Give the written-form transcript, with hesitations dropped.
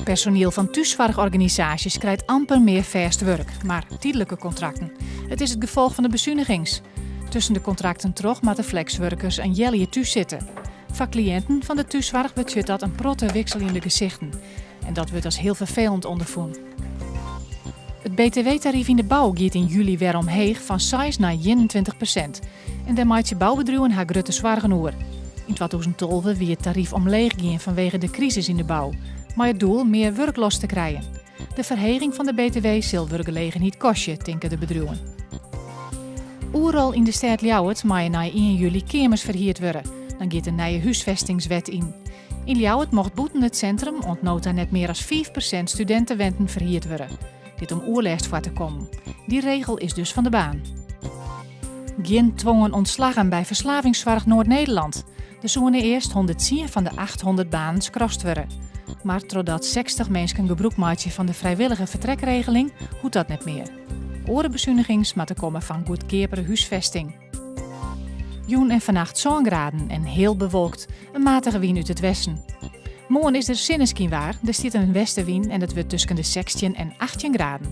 Personiel fan thússoarchorganisaasjes krijt amper mear fêst wurk, mar tydlike kontrakten. It is it gefolch fan de besunigings. Tusken de kontrakten troch moatte flekswurkers in healjier thús sitte. Foar kliïnten fan de thússoarch betsjut dat in protte wikseljende gesichten. En dat wurdt as hiel ferfelend ûnderfûn. It btw-taryf yn de bou giet yn july wer omheech fan seis nei 21%. En dêr meitsje boubedriuwen har grutte soargen oer. Yn 2012 wie it taryf omleech gien fanwege de krisis yn de bou, mei it doel mear wurk los te krijen. De ferheging fan de btw sil wurkgelegenheid kostje, tinke de bedriuwen. Oeral yn de stêd Ljouwert meie nei ien july keamers ferhierd wurde. Dan giet de nije húsfestingswet yn. Yn Ljouwert mocht bûten it sintrum oant no ta net mear as 5% studintewenten ferhierd wurde. Dit om oerlêst foar te kommen. Dy regel is dus fan de baan. Gjin twongen ûntslaggen by Ferslavingssoarch Noord-Nederland. Der soene earst 110 fan de 800 banen skrast wurde. Mar trochdat 60 minsken gebrûk meitsje fan de frijwillige fertrekregeling, hoecht dat net mear. Oare besunigings moatte komme fan goedkeapere húsfesting. Jûn en fannacht 7 graden en heal bewolkt, in matige wyn út it westen. Moarn is der sinneskynwaar, der stiet in westewyn en it wurdt tusken de 16 en 18 graden.